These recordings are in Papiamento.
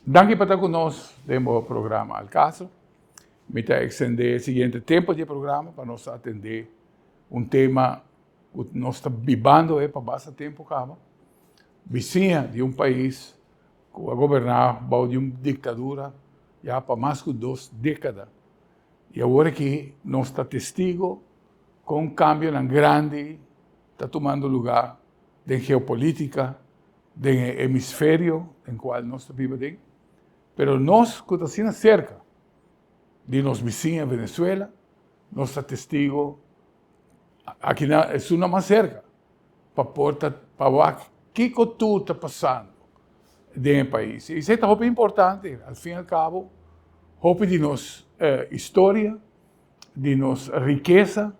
Danki pa ta ku nos den bo programa Al Caso. Mi ta extende e siguiente tempo di e programa pa nos atende un tema ku nos ta bibando e pa basta tempo kaba. Bisiña di un pais ku a goberná bou di un diktadura ya pa mas ku dos dékada. I awor aki nos ta testigo kon kambionan grandi ta tumando lugá den geopolítika den e hemisferio den kual nos ta biba den. Pero nos ku ta asina serka di nos bisiña Venezuela, nos ta testigo aki na esunnan mas serka pa por ta pa wak kiko tur ta pasando den e pais. I esei ta hopi importante, al fin al kabo hopi di nos historia, di nos rikesa,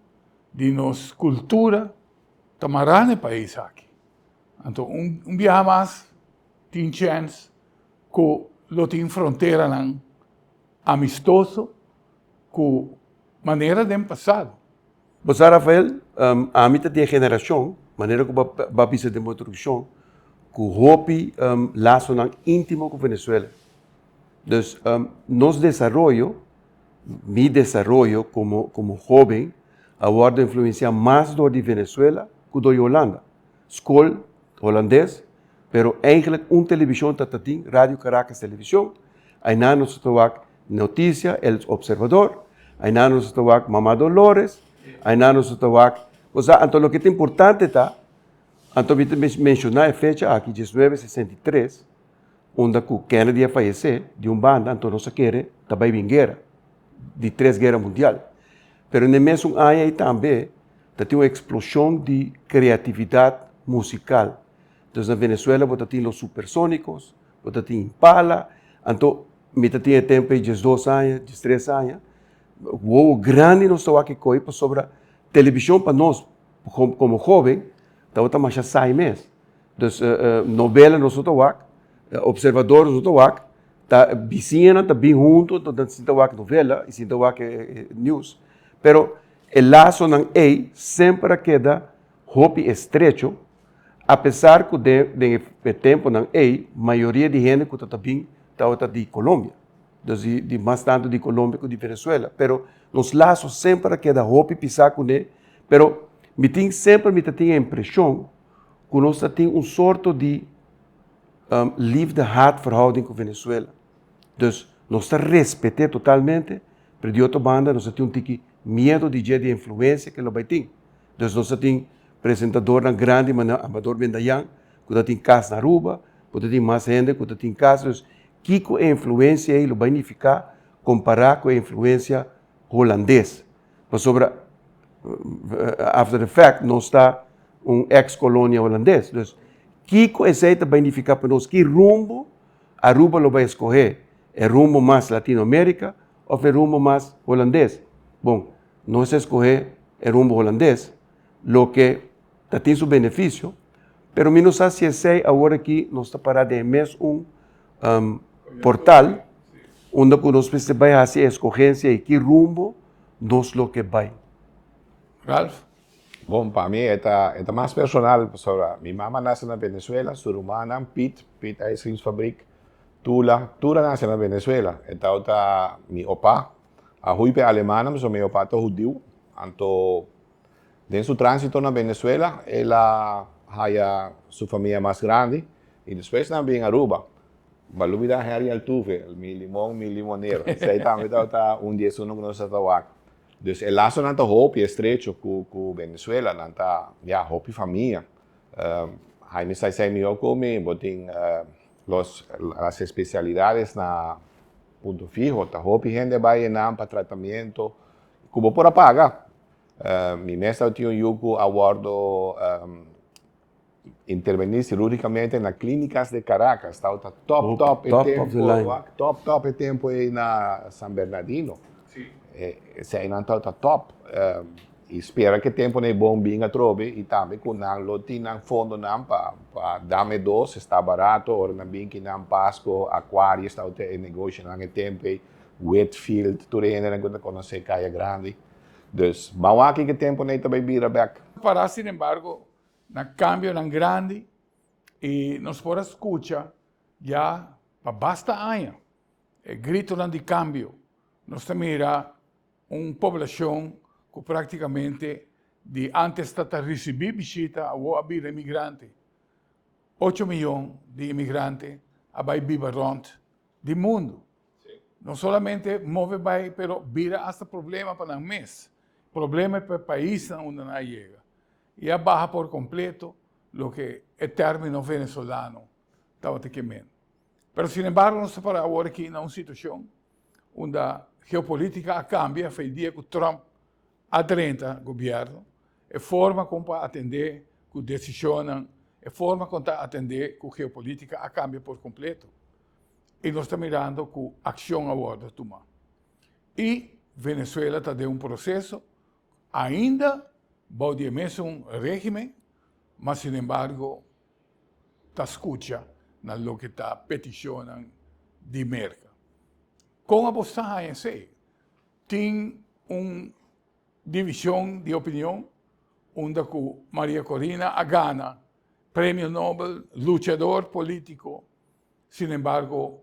di nos kultura ta mará na e pais aki. Anto un biaha mas tin chèns ku lo tin fronteranan amistoso ku manera den pasado. Bo sa Rafael, ami ta di e generashon, manera ku bo a bisa den bo introdukshon, ku hopi lasonan íntimo ku Venezuela. Dus nos desaroyo, mi desaroyo komo komo hóben a wòrdu influensiá mas dor di Venezuela ku dor di Holanda. Skol holandes, pero eigenlijk un televishon ta ta tin, Radio Caracas Televishon, ainan nos ta wak notisia, El Observador, ainan nos ta wak Mama Dolores, ainan nos ta wak, osea, anto loke ta importante ta, anto mi ta menshoná e fecha aki, diesnuebe 63, unda ku Kennedy a fayesé, di un banda, anto nos a kere ta bai bin guera, di tres guera mundial. Pero na e mesun aña ei tambe ta tin un eksploshon di kreatividat musikal. Entonces na Venezuela bo ta tin Los Supersónicos, bo ta tin Impala, anto mi ta tin e tempo ei diesdos aña, diestres aña, wowo grandi nos ta wak e koi pasobra televishon pa nos komo hoben tabata masha saai mes. Dus novela nos no ta wak, Observador nos no ta wak, ta bisiñanan ta bin hunto anto nan sinta wak novela i sinta wak e news. Pero e lasonan ei semper a keda hopi estrecho apesar ku den den e temponan ei mayoria di hende ku ta bin tabata di Colombia. Dus di di mas tantu di Colombia ku di Venezuela. Pero nos laso semper a keda hopi pisá kuné, pero mi tin semper mi ta tin e impreshon ku nos ta tin un sorto di liefde-haat verhouding ku Venezuela. Dus nos ta respet'é totalmente, pero di otro banda nos ta tin un tiki miedo di dje di e influensia ku e lo bai tin. Dus nos ta tin presentadornan grandi manera Amador Bendayan ku ta tin kas na Aruba, ku ta tin mas hende ku ta tin kas. Dus kiko e influensia ei lo bai nifiká kompará ku e influensia hulandes? Pasobra after the fact nos ta un ex kolonia hulandes. Dus kiko esei ta bai nifiká pa nos? Ki rumbo Aruba lo bai eskohé? E rumbo mas Latinoamérika òf e rumbo mas hulandes? Bon, nos a eskohé e rumbo hulandes, loke ta tin su benefisio, pero mi no sa si esei awor aki nos ta pará den e mes un portal unda ku nos mester bai hasi e eskohensia i ki rumbo nos lo ke bai. Ralph? Bon, pa mi e ta e ta mas personal pasobra mi mama nase na Venezuela, su rumannan Piet, Piet IJscreamsfabriek, Tula, tur a nase na Venezuela. E tabata mi opa a hui pa e alemannan pasobra mi opa ta hudiu, anto den su transito na Venezuela el a haya su famia mas grandi y despues nan a bin Aruba. Ba lubida Harry Altuve, mi limon, mi limonero. Esei tambe tabata un di esunnan ku nos a ta wak. Dus e lasonan ta hopi estrecho ku ku Venezuela, nan ta ya hopi famia. Jaime sa esei mihó ku mi, bo tin los las especialidades na Punto Fijo, ta hopi hende bai einan pa tratamiento ku bo por a paga. Mi mes tabatin un yu ku a wòrdu intervení cirúrgicamente na Clínicas de Caracas, tabata top top e tempo, top top e tempo ei na San Bernardino. Eseinan tabata top. I spera ku e temponan ei bon bin atrobe i tambe ku nan lo tin nan fondonan pa pa dame dos esta barato ora nan bin ki nan Pasco, Aquarius tabata e negoshonan e tempo ei, Whitfield, tur e hendenan ku ta konosé Kaya Grandi. Dus, ban wak ki temponan ei ta bai bira bèk. Para sinembargo na cambionan grandi y nos por a scucha ya. Pa basta aña e gritonan di kambio nos ta mira un poblashon ku praktikamente di antes ta ta risibí bishita awor a bira imigrante. Ocho miyon di imigrante a bai biba rònt di mundu. No solamente move bai pero bira asta problema pa nan mes, problema pa e paisnan unda nan a yega i a baha por kompleto loke e término venezolano tabata ke men. Pero sinembargo nos ta para awor aki na un situashon unda geopolitica a cambia fe dia cu Trump a drenta gobierno, e forma con pa atende cu decisionnan, e forma con ta atende cu geopolitica a cambia por completo. Y nos ta mirando cu accion a wordo tuma. Y Venezuela ta den un proceso ainda bou di e mesun regimen, ma sinembargo ta skucha na loke ta petishonnan di Merka. Kon abo sa haña esei? Tin un divishon di opinion unda ku Maria Corina a gana Premio Nobel, luchador polítiko, sinembargo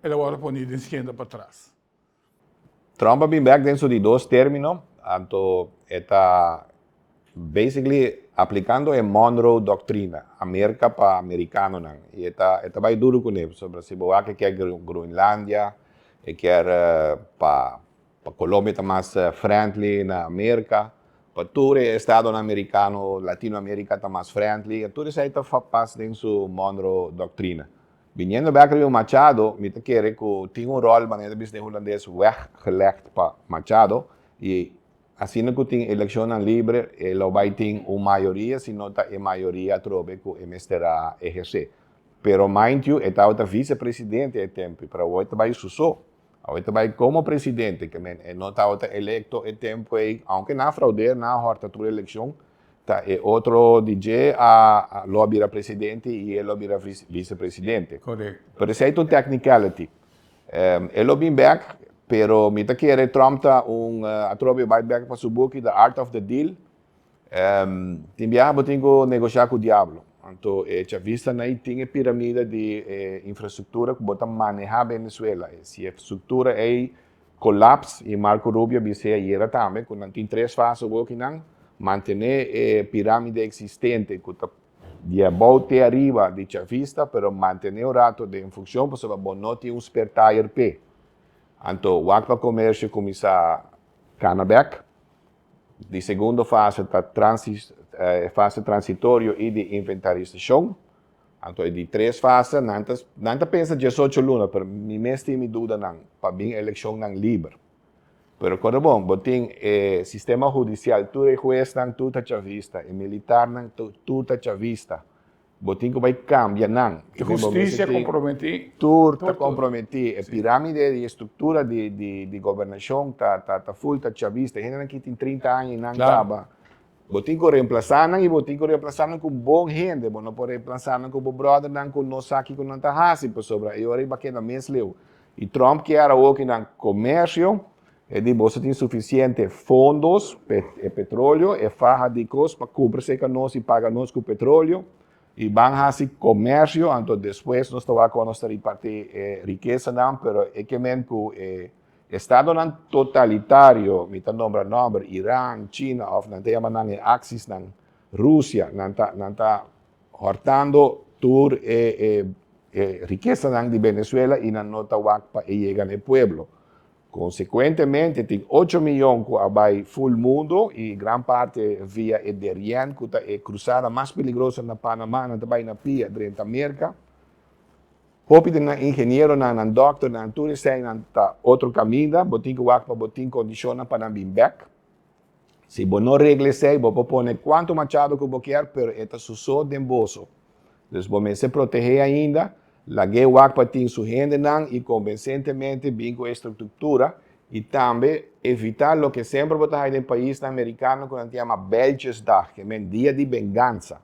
el a wòrdu poni den skenda patras. Trump a bin bek den su di dos termino, anto e ta basically aplicando e Monroe Doctrina, America pa Americanonan, y e ta e ta bay duro cune, pasobra si bo wak e kier Groenlandia, e kier pa pa Colombia ta mas friendly na America, pa tur e estadonan Americano, Latino America ta mas friendly, tur esey ta pas den su Monroe Doctrina. Biniendo bek riba Machado, mi ta kere ku tin un ròl manera ta bisa den hulandes weggelegd pa Machado i asina ku tin elekshonnan libre e lo bai tin un mayoria si no ta e mayoria atrobe ku e mester a ehersé. Pero mind you e tabata visepresidente e tempu pero awor e ta bai su so. Awor e ta bai komo presidente ke men e no tabata elekto e tempu ei aunke nan a fraudeer nan a hòrta tur elekshon Ta e otro di dje a lo a bira presidente y e lo a bira vicepresidente. Correcto. Pero esey ta un technicality. E lo bin bek, pero mi ta kere Trump ta un atrobe bai bek pa su buki The Art of the Deal. Tin biaha bo tin cu negocia cu diablo. Anto e chavistanan ey tin e piramida di e infrastructura cu bo ta maneha Venezuela. Si e structura ey Collapse y Marco Rubio bis'é ayera tambe cu nan tin tres fase awor ki nan mantene e piramide existente cu ta di abou te ariba di Chavista pero mantene un rato den funcion pasobra bo no tin un spare tire p'e. Anto wak pa comercio cuminsa cana bek. Di segundo fase ta e fase transitorio y di inventarisacion. Anto e di tres fase, nan ta nan ta pensa diesocho luna, pero mi mes tin mi dudanan pa bin elekshonnan liber. Pero kòrda bon, bo tin e sistema hudisial, tur e huesnan tur ta chavista, e militarnan tur ta chavista. Bo tin ku bai kambia nan. E hustisia komprometí. Tur ta komprometí. E piramide di e struktura di di di gobernashon ta ta ta ful ta chavista. E hendenan ki tin trinta aña i nan kaba. Bo tin ku remplasá nan i bo tin ku remplasá nan ku bon hende. Bo no por remplasá nan ku bo bròdernan ku no sa kiko nan ta hasi, pasobra e ora ei bo a keda mes leu. I Trump kier awor ki nan komersio, e di boso tin sufisiente fondos, e petroleo, e faha di kos pa kumpra serka nos i paga nos ku petroleo, i ban hasi komersio, anto despues nos ta wak kon nos ta ripartí e rikesanan, pero e ke men ku e Estadonan totalitario, mi ta nombra nomber, Iran, China of nan ta yama nan e axisnan, Rusia, nan ta nan ta hortando tur e e e rikesanan di Venezuela y nan no ta wak pa e yega na e pueblo. Consecuentemente tin ocho miyon cu a bay full mundo y gran parte via e Darien cu ta e cruzada mas peligroso na Panama, nan ta bay na pia drenta Merca. Hopi di nan ingenieronan, nan dòkternan, tur eseinan ta otro kaminda. Bo tin ku wak pa bo tin kondishonnan pa nan bin bèk. Si bo no regla esei, bo por pone kuantu machado ku bo kier, pero e ta su so den boso. Dus bo mester proteh'é ainda, lag'é wak pa tin su hendenan i konbensentemente bin ku e struktura i tambe evitá loke semper bo ta haña den paisnan merikano ku nan ta yama Bijltjesdag, ke men dia di bengansa.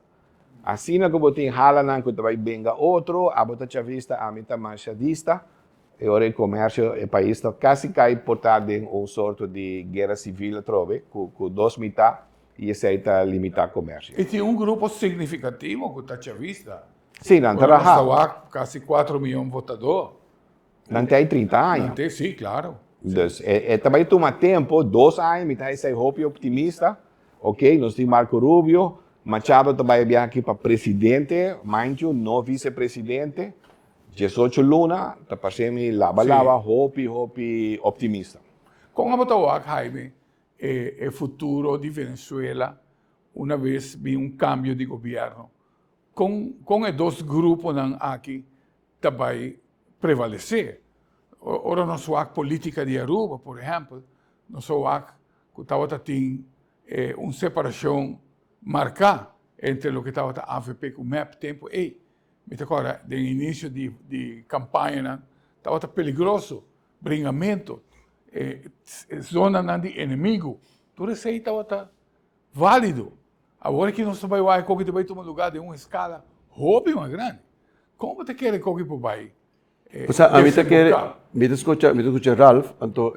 Asina ku bo tin halanan ku ta bai benga otro, abo ta chavista, ami ta machadista, e ora e komersio, e pais ta kasi kai por ta den un sorto di guera sivil atrobe, ku ku dos mitá, i esei ta limitá komersio. I tin un grupo signifikativo ku ta chavista. Sí, nan ta Ora nos raha. ta wak kasi kuatro miyon votadó. Nan te 30 aña. Nan te, si, claro. Dus e ta bay tuma tempo, 2 aña, mi ta esey hopi optimista. Ok, nos tin Marco Rubio, Machado ta bay biaha aki pa presidente, mind you, no vicepresidente. 18 luna, ta parce mi laba laba, hopi, hopi optimista. Con bo ta wak, Jaime, e futuro di Venezuela un bes bin un cambio di gobierno? Con e dos gruponan aki ta bay prevalece? Ora nos wak politica di Aruba, por ehempel, nos wak cu tabata tin un separacion marca entre loke tabata AVP cu MEP tempo ey. Mi ta corda, den inicio di campaña, tabata peligroso, bringamento, zona di enemigo. Tur esey tabata valido. Awor cu nos ta bay wak cu bay tuma luga den un escala hopi mas grandi. Con bo ta kere cu por bay? Osea, ami ta kere, mi ta scucha Ralph, anto,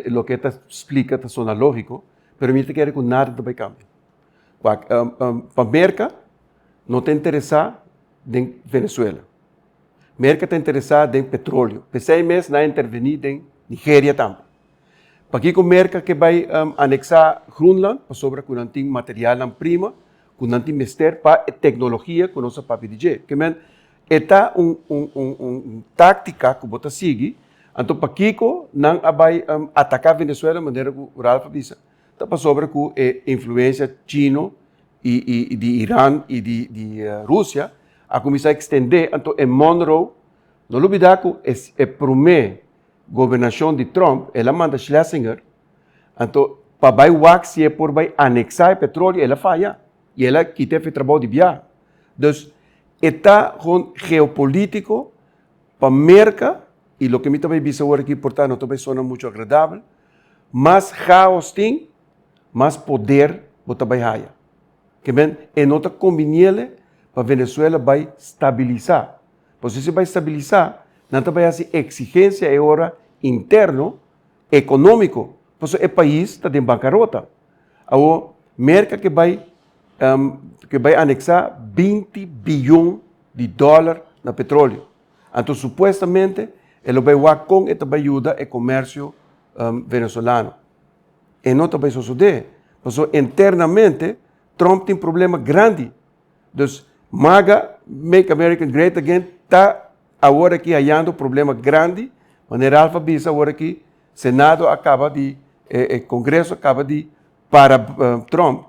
loke e ta splica ta sona logico, pero mi ta kere cu nada ta bay cambia. Pa Merca no ta interesa den Venezuela. Merca ta interesa den petroleo. P'esey mes nan a interveni den Nigeria tambe. Pakico Merca ke bay anexa Groenland? Pasobra cu nan tin materialnan prima, cu nan tin mester pa tecnologia cu nos a papia di dje. Ke men, e ta un tactica cu bo ta sigui, anto pakico nan a bay ataca Venezuela manera cu Ralph a bisa, ta pasobra cu e influencia chino y di Iran y di Rusia a cuminsa extende, anto e Monroe, no lubida cu e prome gobernacion di Trump, el a manda Schlesinger, anto pa bay wak si e por bay anexa e petroleo, el a faya, y el a kita e trabou di biaha. Dus, e ta gewoon geopolítico pa Merca, y loke mi ta bay bisa awor aki por ta no ta bay sona mucho agradabel, mas chaos tin, mas poder bo ta bay haya. Ke men, e no ta conveniente pa Venezuela bay stabilisa. Pasobra si bay stabilisa, nan ta bay haci exigencia e ora interno, economico, pasobra e pais ta den bancarota. Awor, Merca ke bay anexa 20 billion di dollar na petroleo. Anto, supuestamente, e lo bay wak con e ta bay yuda e comercio venezolano. E no ta bay sucede. Pasobra internamente, Trump tin problema grandi. Dus, MAGA, Make America Great Again, ta awor aki hayando problema grandi. Manera Ralph a bisa awor aki, Senado a caba di, Congreso a caba di para Trump.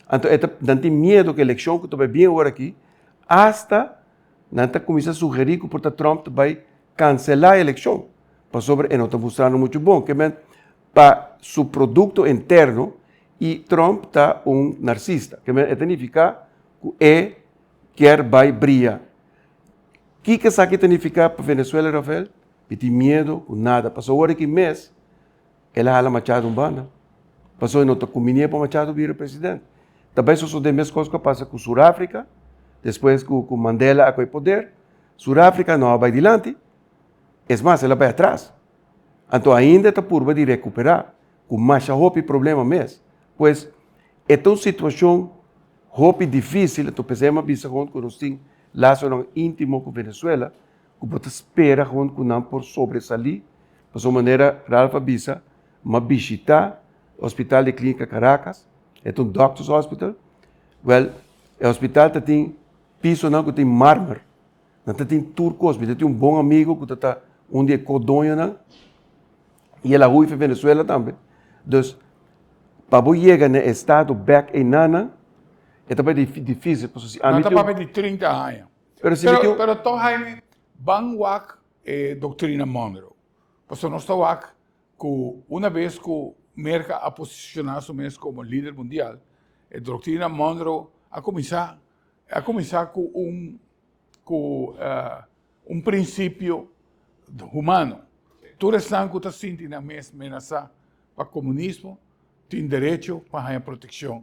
Anto, nan tin miedo cu eleccion cu ta bay bin awor aki, hasta nan ta cuminsa sugeri cu por ta Trump ta bay cancela eleccion. Pasobra e no ta mostrando mucho bon. Ke men, pa su producto interno y Trump ta un narcisista. Ke men, e ta significa cu e kier bay briya. Kico esaki ta significa pa Venezuela, Rafael? Mi tin miedo cu nada. Pasobra awor aki mes, el a hala Machado un banda. Pasobra no ta conveniente pa Machado bira presidente. Ta bay sucede mes cos cu a pasa cu Sudáfrica, despues cu Mandela a coge poder, Sudáfrica no a bay dilanti, es mas, el a bay atras. Anto ainda ta purba di recupera, cu masha hopi problema mes. Pues, e ta un situacion hopi dificil, anto p'esei mi a bisa gewoon cu nos tin lazonan intimo cu Venezuela, cu bo ta spera gewoon cu nan por sobresali, pasobra manera Ralph a bisa, mi a bishita Hospital de Clínica Caracas, e ta un doctor's hospital, wel, e hospital ta tin pisonan cu tin marmer, nan ta tin tur cos, mi ta tin un bon amigo cu ta ta un di e co-doñonan, y el a hui for Venezuela tambe, dus pa bo yega na e estado bek eynan, e ta bay dificil, pasobra si ami tin. Nan ta papia di 30 aña. Pero si mi tin. Pero toch Jaime, ban wak e doctrina Monroe. Pasobra nos ta wak cu una bes cu Merca a posiciona su mes como lider mundial, e doctrina Monroe a cuminsa cu un principio humano. Tur esnan cu ta sinti nan mes menasa pa comunismo, tin derecho pa haya proteccion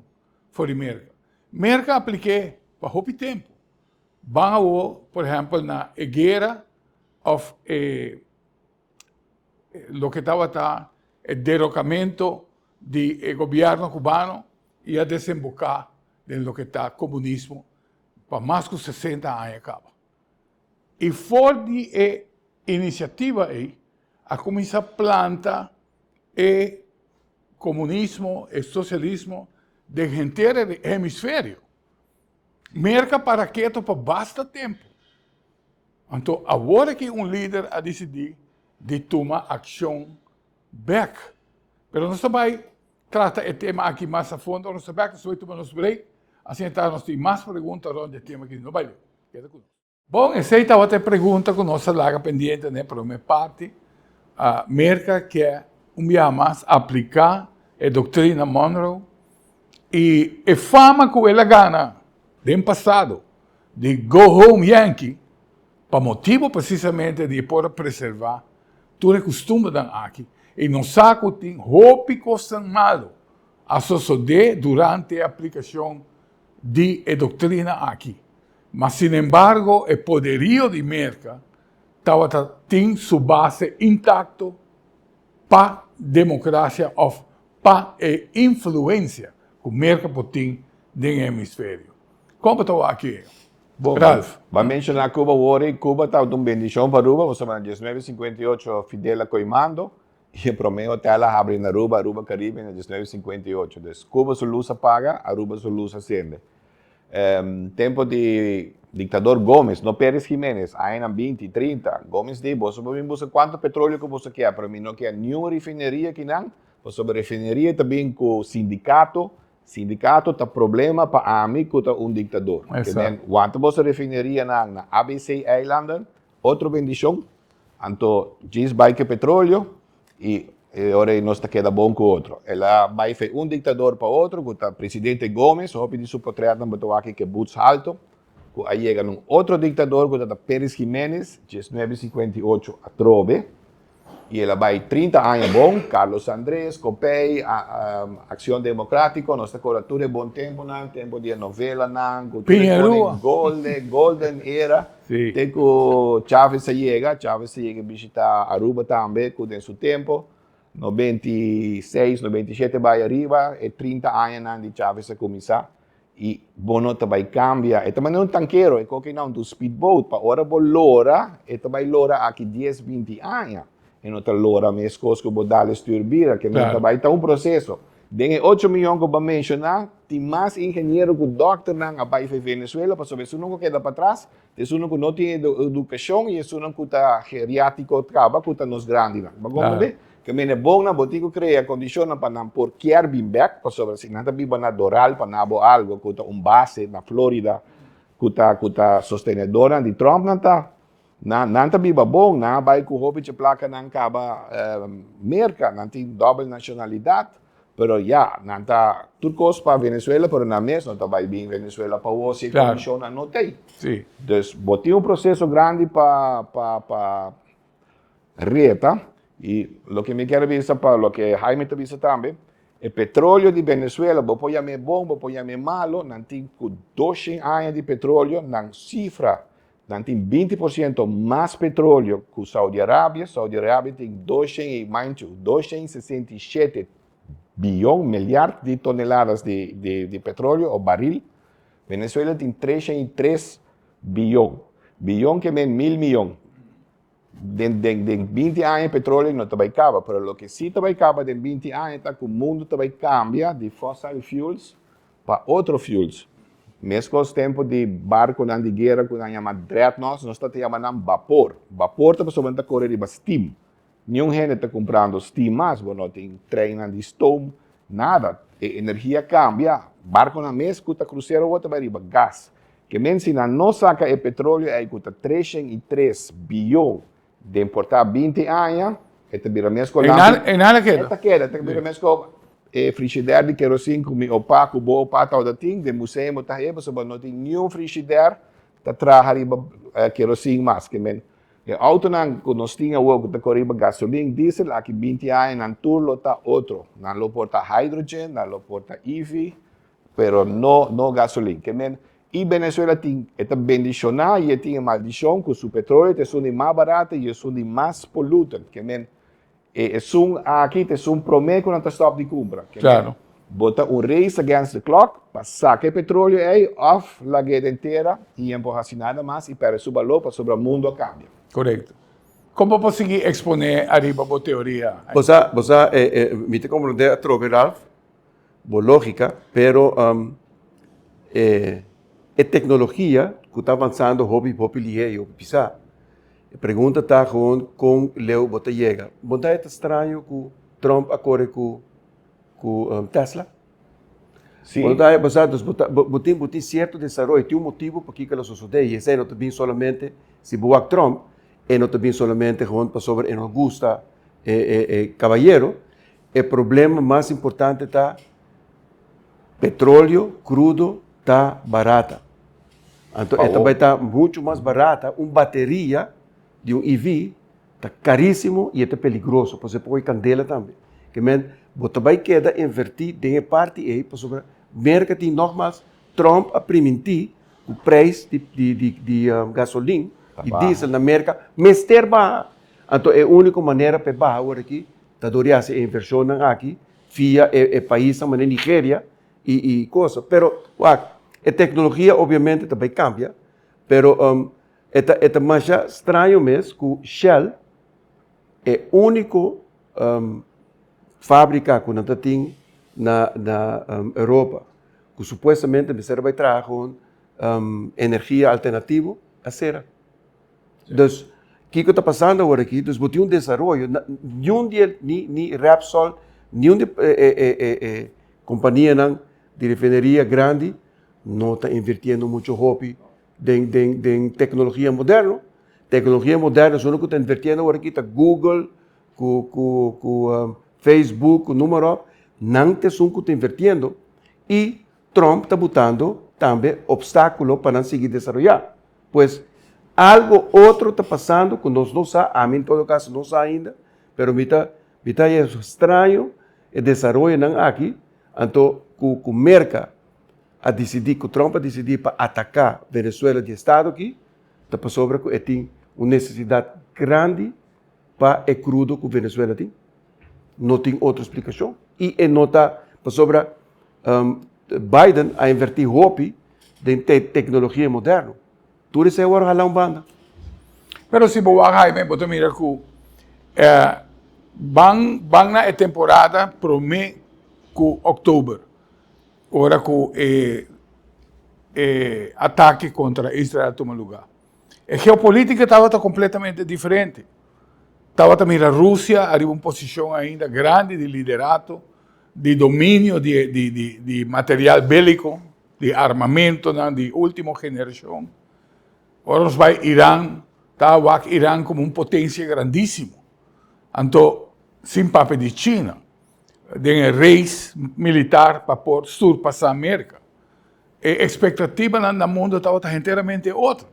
for di Merca. Merca a aplik'é pa hopi tempo. Ban awo, por ehempel, na e guera of e loke tabata e derocamento di e gobierno cubano y a desemboca den loke ta comunismo pa mas cu 60 aña caba. Y for di e inisiativa ei a kuminsá planta e komunismo, e sosialismo den henter e hemisferio. Merka para keto pa basta tempu. Anto awor aki un lider a disidí di tuma akshon bèk. Pero nos ta bai trata e tema aki mas a fondo ora nos ta bèk. Nos ta bai tuma nos break. Asina ta nos tin mas pregunta rònt di e tema aki. No bai leu. Keda ku nos. Bon, esei tabata e pregunta ku nos a laga pendiente na e promé parti. Merka ke un biaha mas apliká e doktrina Monroe i e fama ku el a gana den pasado di Go Home Yankee pa motibu presisamente di e por a preservá tur e kustumbernan aki i nos sa ku tin hopi kosnan malu a sosodé durante e aplikashon di e doktrina aki. Ma sinembargo e poderio di Merka tabata tin su base intakto pa demokrasia òf pa e influensia ku Merka por tin den e hemisferio. Kon bo ta wak aki, Bon, Ralph? Bo a menshoná Cuba awor i Cuba tabata un bendishon pa Aruba pasobra na 1958 Fidel a koe mando i e promé hotel a habri na Aruba, Aruba Caribbean, na 1958. Dus Cuba su lus a paga, Aruba su lus a sende. Tempo di dictador Gomez, no Perez Jimenez, añanan 20, 30, Gomez di, boso por bin busca cuanto petroleo cu boso kier, pero mi no kier niun refineria akinan, pasobra refineria ta bin cu sindicato, sindicato ta problema pa ami cu ta un dictador. Exacto. Wanta boso refinerianan na ABC eilanden, Otro bendishon, anto djis bai ku e petroleo i e ora ei nos ta keda bon ku otro. El a bai fe un diktador pa otro ku ta presidente Gomez, hopi di su potretnan bo ta wak ku e buts halto, ku a yega na un otro diktador ku ta Perez Jimenez, 1958 atrobe. I el a bai 30 aña bon, Carlos Andres, Copey, Accion Democratico, nos ta corda tur e bon temponan, tempo di e novelanan, cu tur e pone golden, golden era, te cu Chavez a yega, Chavez a yega bishita Aruba tambe, cu den su tempo, 96, 97 bai ariba, e 30 añanan di Chavez a cuminsa. I bo no ta bai kambia. E ta manera un tankero, e koke na un speedboat, pa ora bo lora, e ta bai lora aki dies, 20 aña. E no ta lora meskos ku bo dal e stuur bira, ke men ta bai ta un proseso. Den e ocho miyon ku bo a menshoná, tin mas ingeniero ku dòkternan a bai for Venezuela, pasobra esunnan ku keda patras, ta esunnan ku no tin edukashon i esunnan ku ta geriátiko kaba, ku ta nos grandinan. Bo a komprendé? Ke mene bon nan bo tin ku krea kondishonnan pa nan por kier bin bek, pasobra si nan ta biba na Doral pa nabo algo ku ta un base na Florida ku ta ku ta sostenedornan di Trump nan ta nan nan ta biba bon, nan a bai ku hopi dje plaka nan kaba Merka, nan tin dòbel nashonalidat, pero ya nan ta tur kos pa Venezuela pero nan mes no ta bai bin Venezuela pa wou si e kondishonnan no t'ei. Dus bo tin un proseso grandi pa pa pa Reta, i loke mi kier bisa pa loke Jaime ta bisa tambe, e petroleo di Venezuela, bo por yam'é bon, bo por yam'é malo, nan tin ku 200 aña di petroleo, nan sifra, nan tin 20% mas petroleo ku Saudi Arabia, Saudi Arabia tin 200 i manchu, 267 biyon, milyard di toneladas di di di petroleo o baril, Venezuela tin 303 biyon, biyon ke men mil miyon. Den den den 20 aña petroleo no ta bai kaba, pero loke si ta bai kaba den 20 aña ta ku mundu ta bai kambia di fossil fuels pa otro fuels. Meskos tempu di barkunan di guera ku nan yama dreadnoughts, nos ta ta yama nan bapor. Bapor ta pasobra nan ta kore riba steam. Niun hende ta kumprando steam mas, bo no tin treinnan di stoom, nada. E energia kambia. Barkunan mes ku ta krusero awor ta bai riba gas. Ke men si nan no saka e petroleo ei ku ta 303 biyon den por ta 20 aña, e ta bira mes ku lampi. E nada keda. E ta keda, e ta bira mes ku e frishider di kerosin ku mi opa ku bo opa tabata tin, den museo bo ta haya pasobra no tin niun frishider ta traha riba kerosin mas. Ke men e outonan ku nos tin awor ku ta kore riba gasolin, diesel, aki 20 aña nan tur lo ta otro. Nan lo por ta hydrogen, nan lo por ta EV. Pero no no gasolin. Ke men i Venezuela tin e ta bendishoná i e tin e maldishon ku su petroleo ta esun di mas barato i esun di mas pollutant. Ke men e esun aki ta esun promé ku nan ta stòp di kumpra. Ke men bo ta un race against the clock pa saka e petroleo ei òf lag'é den tera i en por hasi nada mas i pèrdè su balor pasobra mundu a kambia. Korekto. Kon bo por sigui eksponé ariba bo teoria? Bo sa, bo sa, mi ta komprondé atrobe, Ralph, bo lógika, pero e e teknologia ku ta avansando hopi hopi lihé i hopi pisá. E pregunta ta gewoon kon leu bo ta yega. Bo ta e ta straño ku Trump a kore ku ku Tesla? Sí. Bo ta, bo sa, dus bo ta, bo, bo tin, bo tin sierto desaroyo, tin un motibu pakiko el a sosodé i esei no ta bin solamente si bo wak Trump, e no ta bin solamente gewoon pasobra e no gusta e e e kabayero. E problema mas importante ta petroleo crudo ta barata. Anto e ta bai ta mucho mas barata un bateria di un EV ta carísimo y e ta peligroso pasobra e por coge candela tambe. Ke men bo ta bai keda inverti den e parti ey pasobra Merca tin nogmaals Trump a priminti cu prijs di di di gasolin di diesel na Merca mester baha. Anto e unico manera pa e baha awor aki Ta dor di hasi e invershonnan aki via e e paisnan manera Nigeria i i cosa. Pero wak, e teknologia obviamente ta bai kambia, pero e ta e ta masha straño mes ku Shell e úniko fábrika ku nan ta tin na na Europa ku supuestamente mester a bai traha kon energia alternativo a sera. Dus, kiko ta pasando awor aki? Dus bo tin un desaroyo, niun di e, ni, ni Repsol, niun di e, e, e, e, e kompanianan di refineria grandi no ta invirtiendo mucho hopi den, den, den teknologia moderno. Teknologia moderno esun ku ta invirtiendo awor aki ta Google, ku, ku, ku Facebook, ku numa ròp. Nan ta esun ku ta invirtiendo i Trump ta butando tambe opstákulo pa nan sigui desaroyá. Pues, algo otro ta pasando ku nos no sa, ami en todo kaso no sa ainda, pero mi ta mi ta haña straño e desaroyonan aki, anto ku ku Merka a disidí, ku Trump a disidí pa ataká Venezuela di e estado aki, ta pasobra ku e tin un nesesidat grandi pa e krudo ku Venezuela tin. No tin otro splikashon. I e no ta pasobra Biden a invertí hopi den te teknologia moderno. Tur esei wòrdu hala un banda. Pero si bo wak Jaime, bo ta mira ku ban ban na e temporada promé ku òktober, ora ku e e atake kontra Israel tuma lugá. E geopolítika tabata kompletamente diferente. Tabata mira Rusia ariba un posishon ainda grandi di liderato, di dominio di di di di material béliko, di armamentonan di último generashon. Ora nos bai Iran, ta wak Iran komo un potensia grandísimo. Anto, sin papia di China, den e race militar pa por surpasá Merka. E ekspektativanan na mundu tabata henteramente otro.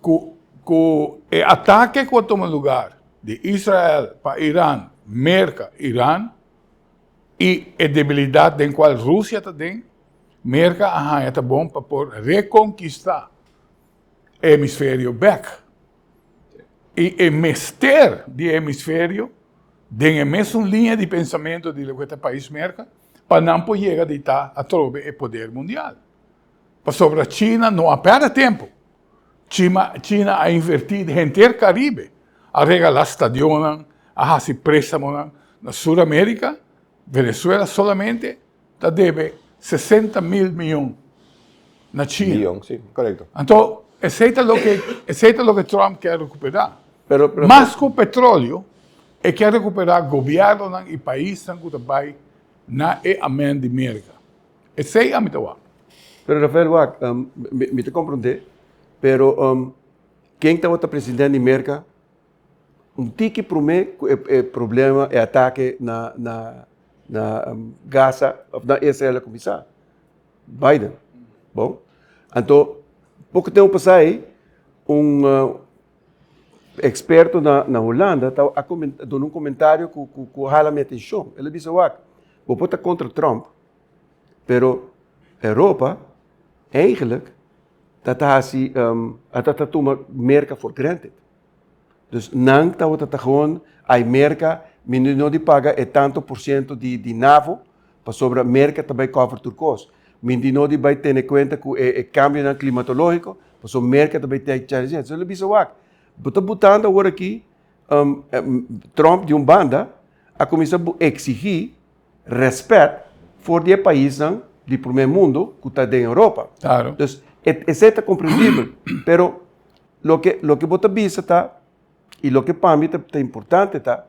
Ku ku e atake ku a tuma lugar di Israel pa Iran, Merka, Iran i e debilidat den kual Rusia ta den, Merka a haña ta bon pa por rekonkistá e hemisferio bèk. I e mester di e hemisferio den e mesun liña di pensamentu di loke ta pais Merka pa nan por yega di ta atrobe e poder mundial. Pasobra China no a pèrdè tempu. Chima, China a invertí den henter Karibe, a regalá stadionnan, a hasi préstamonan. Na Sur Amérika, Venezuela solamente ta debe 60 mil mion na China. Mion, sí, korekto. Anto, esei ta loke, esei ta loke Trump kier rekuperá. Pero, pero, Mas ku petróleo, e kier rekuperá gobièrnunan i paisnan ku ta bai na e amèn di Merka. Esei ami ta wak. Pero Rafael wak, mi ta komprondé, pero ken tabata presidente di Merka un tiki promé ku e problema, e atake na na na Gaza òf na Israel a kuminsá? Biden. Bon, anto poko tempu pasá ei un eksperto na na Hulanda ta a duna un komentario ku ku ku hala mi atenshon. El a bisa wak, bo por ta kontra Trump, Pero Europa eigenlijk ta ta hasi a ta ta tuma Merka for granted. Dus nan tabata ta gewoon ai Merka mi no di paga e tanto por ciento di di NAVO pasobra Merka ta bai cover tur kos. Mi di no di bai tene kuenta ku e e kambionan klimatologiko pasobra Merka ta bai take charge. So lo bisa wak. Bo ta butando awor aki Trump di un banda a kuminsá eksigí rèspèt for di e paisnan di primer mundo ku ta den Europa. Claro. Dus esei ta komprendibel, pero loke loke bo ta bisa ta i loke pa mi ta importante ta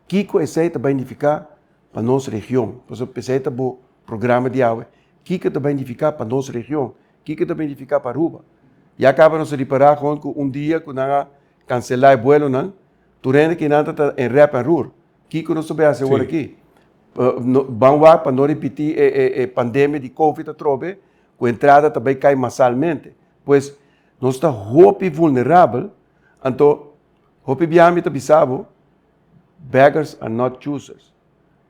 kiko esei ta bai nifiká pa nos region. Pasobra p'esei ta bo programa di awe, kiko ta bai nifiká pa nos region, kiko ta bai nifiká pa Aruba. Ya kaba nos a ripará kon ku un dia ku nan a kanselá e buelonan, tur hende kinan ta ta en rep en roer. Kiko nos ta bai hasi awor aki? Ban wak pa no ripití e pandemia di covid atrobe ku entrada ta bai kai masalmente. Pues nos ta hopi vulnerabel, anto hopi bia mi ta bisa bo, beggars are not choosers.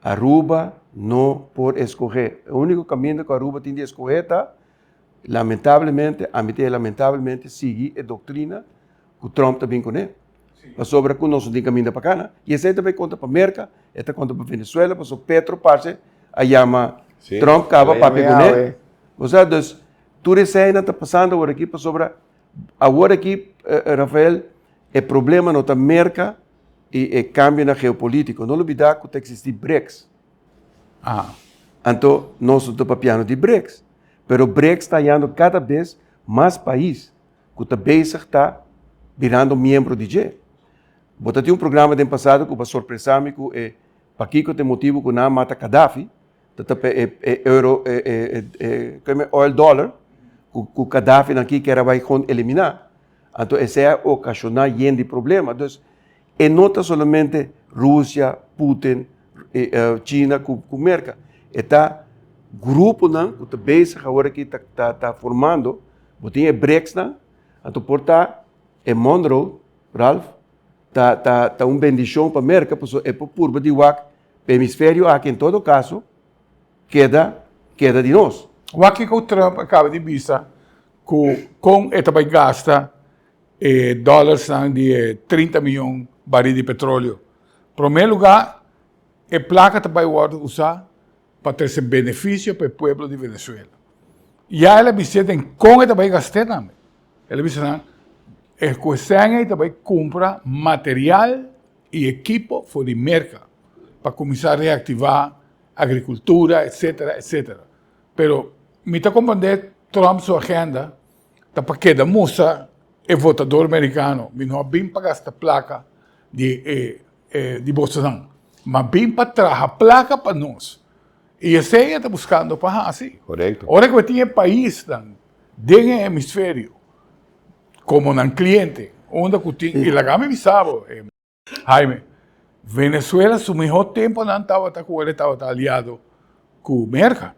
Aruba no por escoge. E unico caminda cu Aruba tin di escoge ta, lamentablemente, ami ta lamentablemente sigui e doctrina cu Trump ta bin cune. Pasobra cu nos no tin caminda pa cana. Y esey ta bay conta pa Merca, e ta conta pa Venezuela, pasobra Petro parce a yama Trump caba papia cune. Bo sa, dus tur eseynan ta pasando awor aki pasobra awor aki, Rafael, e problema no ta Merca, i e kambionan geopolitiko. No lubidá ku ta eksistí BRICS. Anto nos no ta papiando di BRICS, pero BRICS ta hañando kada bes mas pais ku ta bezig ta birando miembro di dje. Bo ta tin un programa den pasado ku bo a sorpresá mi ku e pakiko ta e motibu ku nan a mata Gaddafi, ta ta pa e e euro e e e e oil dollar ku ku Gaddafi nan ki kier a bai kon eliminá. Anto esei a okashoná yen di problema. Dus e no ta solamente Rusia, Putin, China ku Merka. E ta gruponan ku ta bezig awor aki ta ta ta formando. Bo tin e BRICSnan, anto por ta e Monroe, Ralph, ta ta ta un bendishon pa Merka pasobra e por purba di wak pa e hemisferio aki en todo kaso keda keda di nos. Wak kiko Trump a kaba di bisa Ku kon e ta bai gasta e dòlersnan di e 30 miyon barí di petróleo? Promé lugá, e plaka ta bai wòrdu usá pa trese benefisio pa e pueblo di Venezuela. Ya el a bis'é den kon e ta bai gast'é tambe. El a bisa nan, e ku e sèn ei ta bai kumpra material i ekipo for di Merka pa kuminsá reaktivá agrikultura, etsetera, etsetera. Pero mi ta comprende Trump su agenda ta pa keda mustra e votador mericano mi no a bin pa gasta placa di e di bosonan ma bin pa traha placa pa nos y esey e ta buscando pa haci. Correcto. Ora cu e tin e paisnan den e hemisferio como nan cliente unda cu tin y laga mi bisa bo. Jaime, Venezuela su mihó temponan tabata ku el e tabata aliado ku Merka.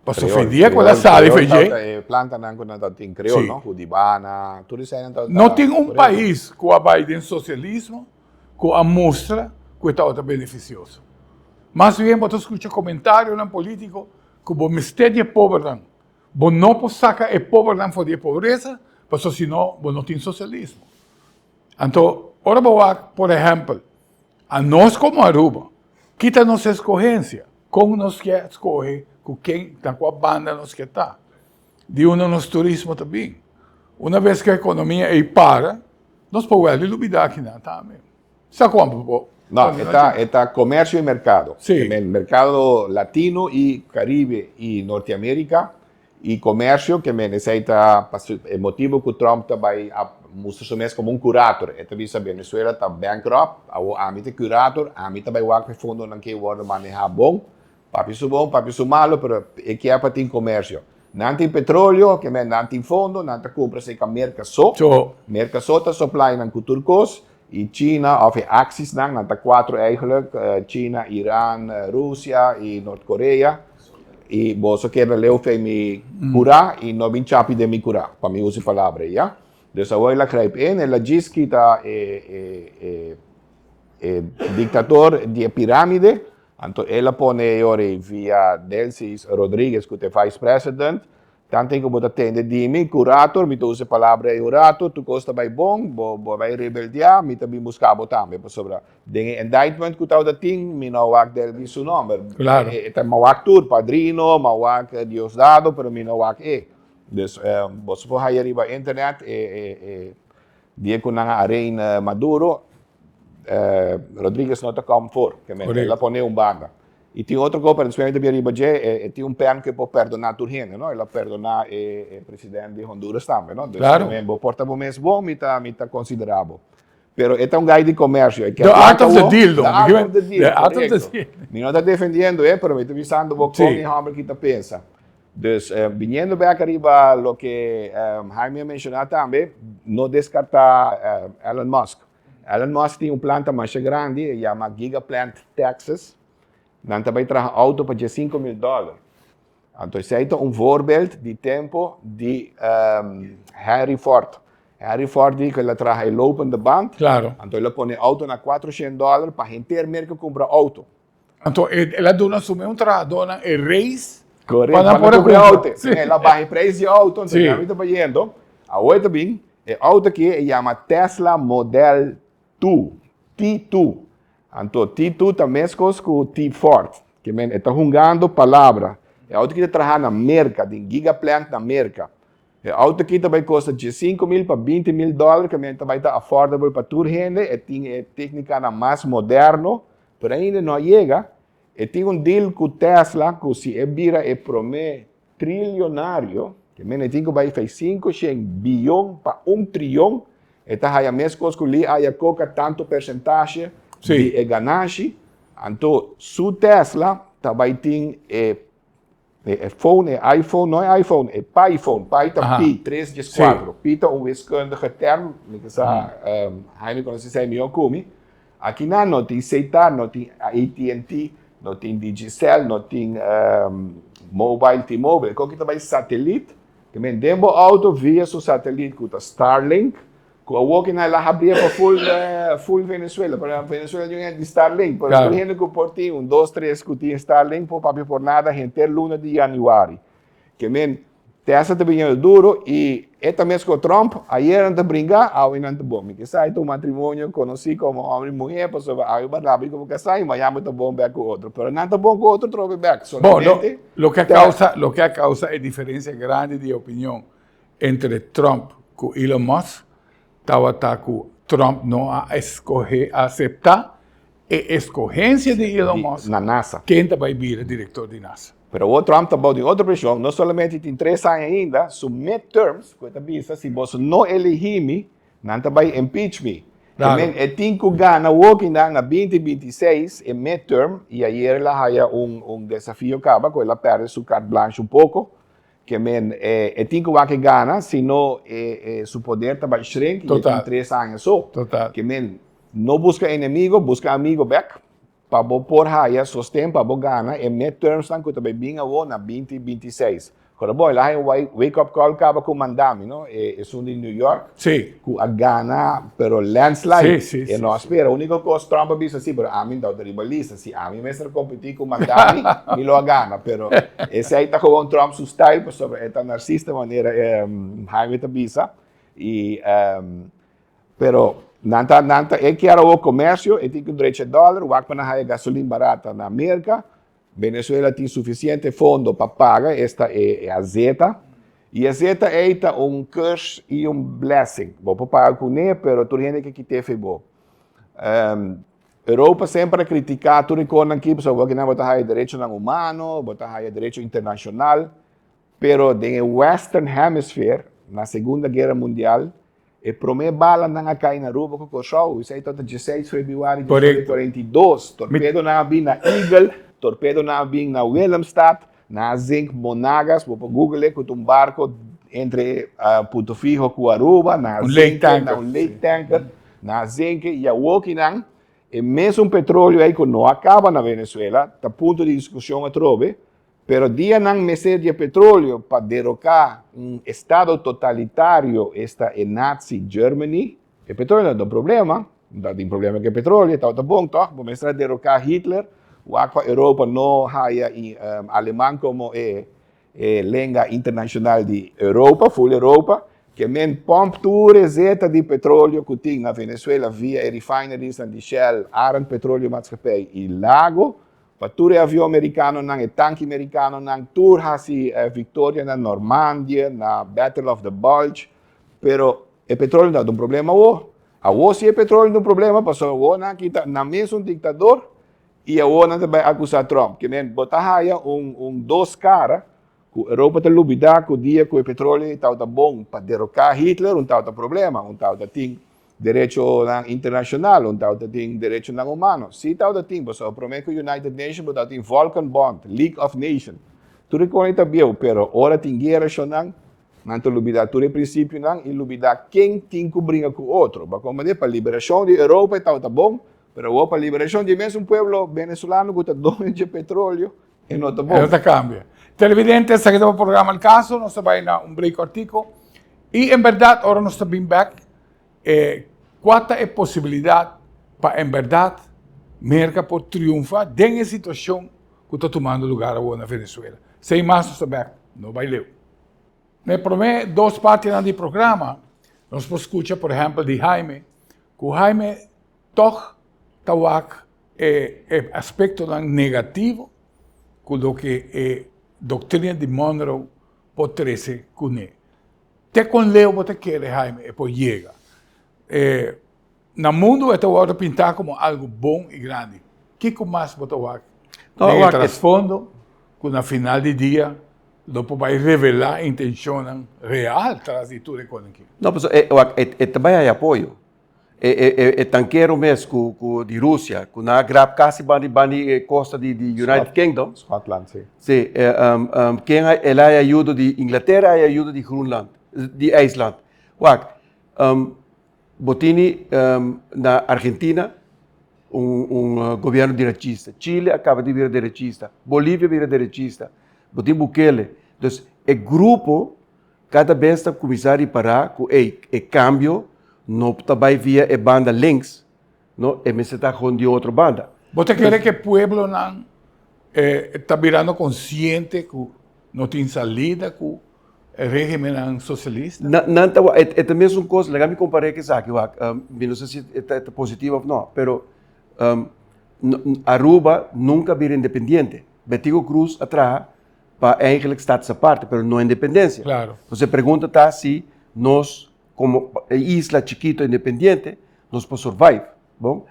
Pasobra fe dia ku el a sali fe dje. E plantanan ku nan tabatin kreol, no? Judibana, tur eseinan tabata. No tin un pais ku a bai den sosialismo ku a mustra ku e tabata benefisioso. Mas bien bo ta skucha komentarionan politiko ku bo mester di e pobernan. Bo no por saka e pobernan for di e pobresa pasobra si no bo no tin sosialismo. Anto, ora bo wak, por ehèmpel, anos komo Aruba, ki ta nos eskohensia? Kon nos ke skohe ku ken, na kua banda nos ke ta? Di unda nos turismo ta bin? Una bes ku e ekonomia ei para, nos por wèldi lubidá kinan tambe. Sa kon bo? No, e ta, e ta komersio i merkado. Sí. Merkado latino i Karibe i Norteamerika E comercio ke men esey ta e motibo cu Trump ta bay a mustra su mes como un curator. E ta bisa Venezuela ta bankrupt, awo ami ta curator, ami ta bay wak pa e fondonan ke wordo maneha bon, papia su bon, papia su malo, pero e kier pa tin comercio. Nan tin petroleo, ke men nan tin fondo, nan ta cumpra esey ka Merca so. Merca so ta supply nan cu tur cos y China of e axisnan, nan ta cuatro eigenlijk, China, Iran, Rusia y Noord Korea. I boso keda leu fe mi kurá i no bin chapi den mi kurá, pa mi usa e palabra ei, ya. Dus awor el a grijp in, el a djis kita e, e, e, e diktator di e piramide, anto el a pone e ora ei via Delcy Rodriguez ku ta e vice president, Tanten ku bo ta tende di mi, kurator, mi ta usa e palabra ei un ratu, tur kos ta bai bon, bo bo a bai rebeldiá, mi ta bin buska bo tambe, pasobra den e indictment ku tabata tin, mi no a wak Delby su nòmber. Claro. E ta mi a wak tur, Padrino, mi a wak Diosdado, pero mi no a wak e. Dus, boso por haya riba internet e e e. Dia ku nan a arein Maduro, Rodriguez no ta kom for, ke men el a pone un banda. I tin otro kos, pero despues mi ta bira riba dje, e tin un pèn ku e por perdoná tur hende, no? El a perdoná e president di Honduras tambe, no? Dus ke men bo porta bo mes bon, mi ta mi ta konsiderá bo. Pero e ta un gai di komersio, e ke The art of the deal, The art of the deal, korekto. Mi no ta defendiendo e, pero mi ta bisando bo kon e hòmber ki ta pensa. Dus, biniendo bek ariba loke Jaime a menshoná tambe, no deskartá Elon Musk. Elon Musk tin un planta masha grandi, e yama Gigaplant Texas. Nan ta bai traha outo pa diesinko mil dòler. Anto esei ta un voorbeeld di tempo di Henry Ford. Henry Ford di ku el a traha e lopende band. Anto el a pone outo na kuatroshent dòler pa henter Merka kumpra outo. Anto el a duna su mes trahadónan e reis pa nan por a kumpra outo. Sí. El a baha e preis di outo, anto ya mi ta bayendo. Awor ta bin, e outo aki e yama Tesla Model 2, T2. Anto T2 ta meskos ku T Ford, ke men e ta hungando palabra. E outo aki ta traha na Merka, den Gigaplant na Merka. E auto aki ta bai kosta diesinko mil pa binti mil dòler, ke men ta bai ta affordable pa tur hende, e tin e téknikanan mas moderno, pero ainda no a yega. E tin un deal ku Tesla ku si e bira e promé trilionario, ke men e tin ku bai fei sinku shen biyon pa un triyon, e ta haya meskos ku Lee Iacocca tantu persentashe di e ganashi. Anto su Tesla ta bai tin e E phone, e iPhone, no e iPhone, e Pi-phone. Pi ta Pi, tres djes kuatro. Pi ta un wiskundige term, mi ke sa, Jaime konosi esei mihó ku mi. Aki nan no tin Setar, no tin AT&T, no tin Digicel, no tin Mobile, T-Mobile. Kon ki ta bai satelit, ke men den bo auto via su satelit ku ta Starlink, Ku awor ki nan el a habria pa full full Venezuela, pero Venezuela tin un hende di Starlink, pero tur hende ku por tin un dos tres ku tin Starlink por papia por nada henter luna di januari. Ke men Tesla ta biniendo duro i e ta mes ku Trump, ayer nan ta bringa, awe nan ta bon. Mi ke sa e ta un matrimonio konosí komo homber i muher pasobra awe bo a rabia ku bo kasá i mañan bo ta bon bek ku otro, pero nan ta bon ku otro trobe bek, solamente Loke a kousa loke a kousa e diferensia grandi di opinion entre Trump ku Elon Musk tabata ku Trump no a eskohe aseptá e eskohensia di Elon Musk na NASA. Ken ta bai bira direktor di NASA. Pero awor Trump ta bou di otro preshon, no solamente tin tres aña ainda, su midterms ku e ta bisa si boso no elehí mi, nan ta bai impeach mi. Claro. Men e tin ku gana awor kinan na binti 26 e midterm i ayer el a haya un un desafio kaba ku el a pèrdè su carte blanche un poko. Ke men e tin ku wak e gana, si no e su poder ta bai shrink i e tin tres aña so. Ke men no buska enemigo, buska amigo bek pa bo por haya sosten pa bo gana e midtermsnan ku ta bai bin awo na 2026. Kora bo, el a haya un wake up call kaba ku Mandami, no? Esun di New York. Ku a gana pero landslide. E no a spera. Uniko kos Trump a bisa si, pero ami no ta riba lista. Si ami mester kompetí ku Mamdani, mi lo a gana. Pero esei ta gewoon Trump su style pasobra e ta narsista manera Jaime ta bisa. I pero nan ta nan ta e kier awor komersio, e tin ku drecha e dòler, wak pa nan haya gasolin barata na Merka. Venezuela tin sufisiente fondo pa paga esta e azeta. I azeta ei ta un curse i un blessing. Bo por paga kuné, pero tur hende ke kit'é fe bo. Europa semper a kritiká tur e konan aki pasobra bo kinan bo ta haya derechonan humano, bo ta haya derecho internashonal, pero den e Western Hemisphere, na Segunda Guera Mundial, e promé balanan a kai na Aruba ku Kòrsou, esei tabata dieseis febrüari di 1942, torpedonan a bin na Eagle, torpedonan a bin na Willemstad, nan a zink Monagas, bo por google e, ku ta un barko entre Punto Fijo ku Aruba, nan a zink e na un lake tanker. Nan a zenke i awor ki nan e mesun petroleo ei ku no a kaba na Venezuela ta punto di diskushon atrobe, pero dia nan mester di e petroleo pa deroká un estado totalitario, esta e Nazi Germany, e petroleo no ta un problema, no tabatin problema ku e petroleo, tabata bon tòg, bo mester a deroká Hitler, wak pa Europa no haya Aleman komo e E lenga internashonal di Europa, full Europa, ke men pòmp tur e zeta di petroleo ku tin na Venezuela via e refineries-nan di Shell, Arend Petroleum Maatschappij i Lago, pa tur e avion merikanonan, e tanki merikanonan, tur hasi viktoria na Normandië, na Battle of the Bulge, pero. E petróleo no ta un problema awor. Awor si e petróleo ta un problema pasobra awor nan a kita nan mes un diktador i awor nan ta bai akusá Trump. Ke men bo ta haya un un dos kara ku Europa ta lubidá ku dia ku e petróleo tabata bon pa deroká Hitler un tabata problema, un tabata tin derechonan internashonal, un tabata tin derechonan humano. Si tabata tin pasobra promé ku United Nation bo tabata tin Volkenbond, League of Nation. Tur e kos ta bieu pero ora tin guera shonnan Nan ta lubidá tur e prinsipionan i lubidá ken tin ku bringa ku otro. Bo a komprendé? Pa liberashon di Europa e tabata bon, pero awor pa liberashon di e mesun pueblo venezolano ku ta doño dje petroleo e no ta bon. E no ta kambia. Televidente, esaki ta bo programa El Caso. Nos ta bai na un break kòrtiku. I en bèrdat ora nos ta bin bèk, e kua ta e posibilidat pa en bèrdat Merka por triunfa den e situashon ku ta tumando lugar awor na Venezuela? Esei mas nos ta bèk. No bai leu. Na e promé dos partinan di programa nos por skucha por ehèmpel di Jaime, ku Jaime tòg ta wak e e aspektonan negativo ku loke e doktrina di Monroe por trese kuné. Te kon leu bo ta kere Jaime e por yega? E na mundu e ta wòrdu pintá komo algu bon i grandi. Kiko mas bo ta wak den e trasfondo ku na final di dia lo por bai revelá intenshonnan real tras di tur e kos aki? No, pasobra e wak e ta bai haya apoyo. E e e tankero mes ku ku di Rusia ku nan a grab kasi banda banda di e kosta di di United Kingdom. Scotland, si. Si, ken a el a haya ayudo di Inglatera a haya ayudo di Groenland, di IJsland. Wak, Bo tini na Argentina un un gobierno derechista, Chile a caba di bira derechista, Bolivia a bira derechista, bo tin Bukele. Dus e grupo cada bes ta cuminsa ripara cu ey e cambio no ta bay via e banda links, no, e mester ta gewoon di otro banda. Bo ta kere cu e pueblonan ta birando consciente cu no tin salida cu E regimennan socialista? Nan ta wak, e ta mesun kos, laga mi kompar'é ku esaki wak, mi no sa si e ta positivo òf no, pero Aruba nunka a bira independiente. Betico Croes a traha pa eigenlijk status aparte, pero no independensia. Claro. Entonces e pregunta ta si nos komo isla chikito independiente nos por survive. Bon,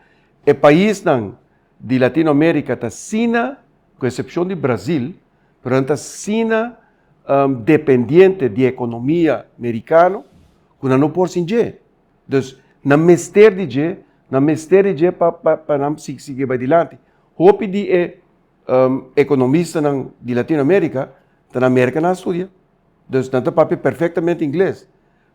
e paisnan di Latinoamerica ta asina, ku eksepshon di Brasil, pero nan ta asina dependiente di ekonomia merikano ku nan no por sin dje. Dus nan mester di dje, nan mester di dje pa pa nan sigui bai dilanti. Hopi di e ekonomistanan di Latinoamerika ta na Merka nan a studia. Dus nan ta papia perfektamente ingles.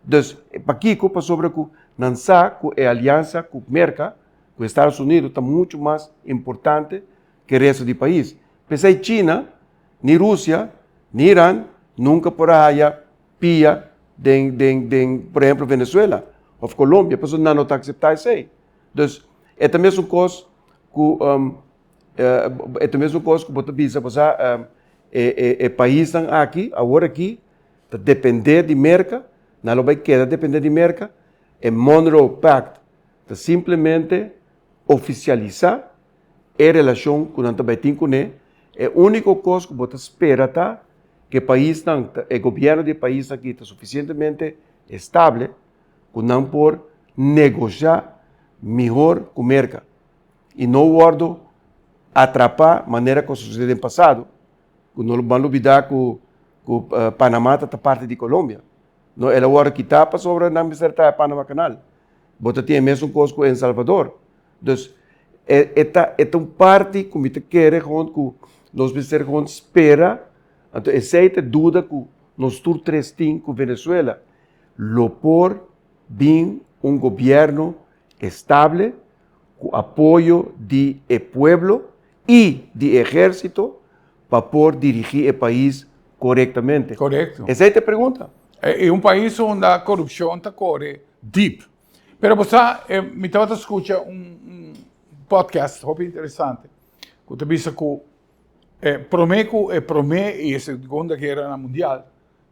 Dus pakiko? Pasobra ku nan sa ku e aliansa ku Merka, ku Estados Unidos ta muchu mas importante ku e resto di pais. P'esei China Ni Rusia, ni Iran nunca por a haya pia den, den, den, por ehemplo, Venezuela of Colombia, pasobra nan no ta acepta esey. Dus, e ta mesun cos cu, e ta mesun cos cu bo ta bisa, bo sa, e, e, e paisnan aki, awor aki, ta depende di Merca, nan lo bay keda depende di Merca, e Monroe Pact ta simplemente oficialisa e relashon ku nan ta bai tin kuné, e úniko kos ku bo ta spera ta ku e paisnan, e gobièrnu di e pais aki ta sufisientemente estable ku nan por negoshá mihor ku Merka i no wòrdu atrapá manera ku a sosodé den pasado, ku no ban lubidá ku ku Panama ta parti di Colombia. No, el a wòrdu kitá pasobra nan mester traha e Panama Canal. Bo ta tin e mesun kos ku El Salvador. Dus e e ta e ta un parti ku mi ta kere gewoon ku nos mester gewoon spera, anto esei ta e duda ku nos tur tres tin ku Venezuela lo por bin un gobièrnu estable ku apoyo di e pueblo i di e ehérsito pa por dirigí e pais korektamente. Korekto. Esei ta e pregunta. I un pais unda korupshon ta kore dip. Pero bo sa, mi tabata skucha un podcast hopi interesante ku ta bisa ku e promé ku e promé i e segunda gueranan mundial,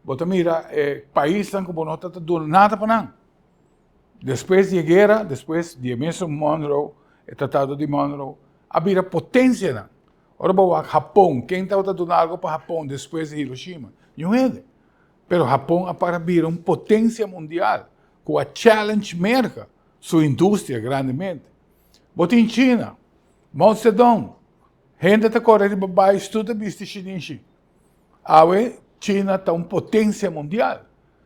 bo ta mira e paisnan ku bo no ta duna nada pa nan. Despues di e guera, despues di e mesun Monroe, e tratado di Monroe, a bira potensianan. Ora bo wak Hapon, ken tabata duna algu pa Hapon despues di Hiroshima? Niun hende. Pero Hapon a para bira un potensia mundial. ku a challenge Merka su industria grandemente. Bo tin China, Mao Zedong, hende ta kore riba bais tur ta bisti shinishi. Awe China ta un potensia mundial.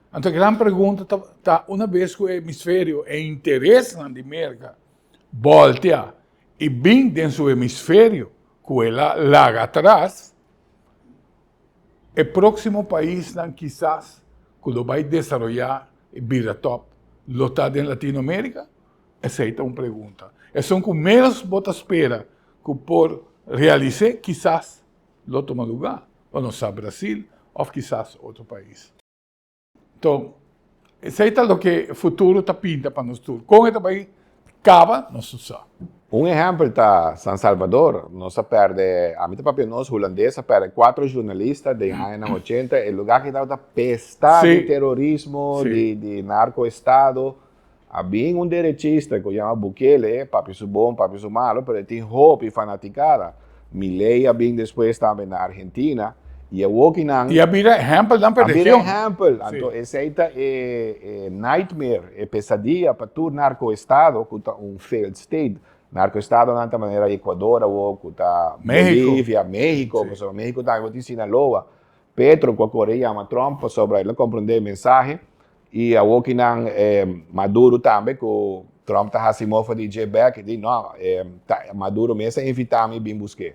Anto e gran pregunta ta ta una bes ku e hemisferio, e interesnan di Merka boltea i bin den su hemisferio ku el a laga atras, e próksimo paisnan kisas ku lo bai desaroyá i bira tòp lo ta den Latinoamérika? Esei ta un pregunta. Esun ku ménos bo ta spera ku por realis'é kisas lo tuma lugá, o nos sa Brasil òf kisas otro pais. Enton, esei ta loke futuro ta pinta pa nos tur. Kon e ta bai kaba, nos no sa. Un ehèmpel ta San Salvador, nos a pèrdè, ami ta papia nos, hulandes a pèrdè kuatro zjurnalista den añanan ochenta, e lugá ki tabata pestá di terorismo, di narkoestado, A bin un derechista ku yama Bukele, papia su bon, papia su malo, pero e tin hopi fanaticada. Milei a bin despues tambe na Argentina, y awor ki nan. Y a bira ehempelnan pa e region. A bira ehempel. Anto esey ta e e nightmare, e pesadia pa tur narcoestado ku ta un failed state. Narcoestadonan ta manera Ecuador awor ku ta Bolivia, Mexico, pasobra Mexico tambe bo tin Sinaloa. Petro ku a kore yama Trump pasobra el a komprende e mensahe. I awor ki nan Maduro tambe ku Trump ta hasi mofa di dje bek, e di no, ta Maduro mes a invitá mi bin busk'é.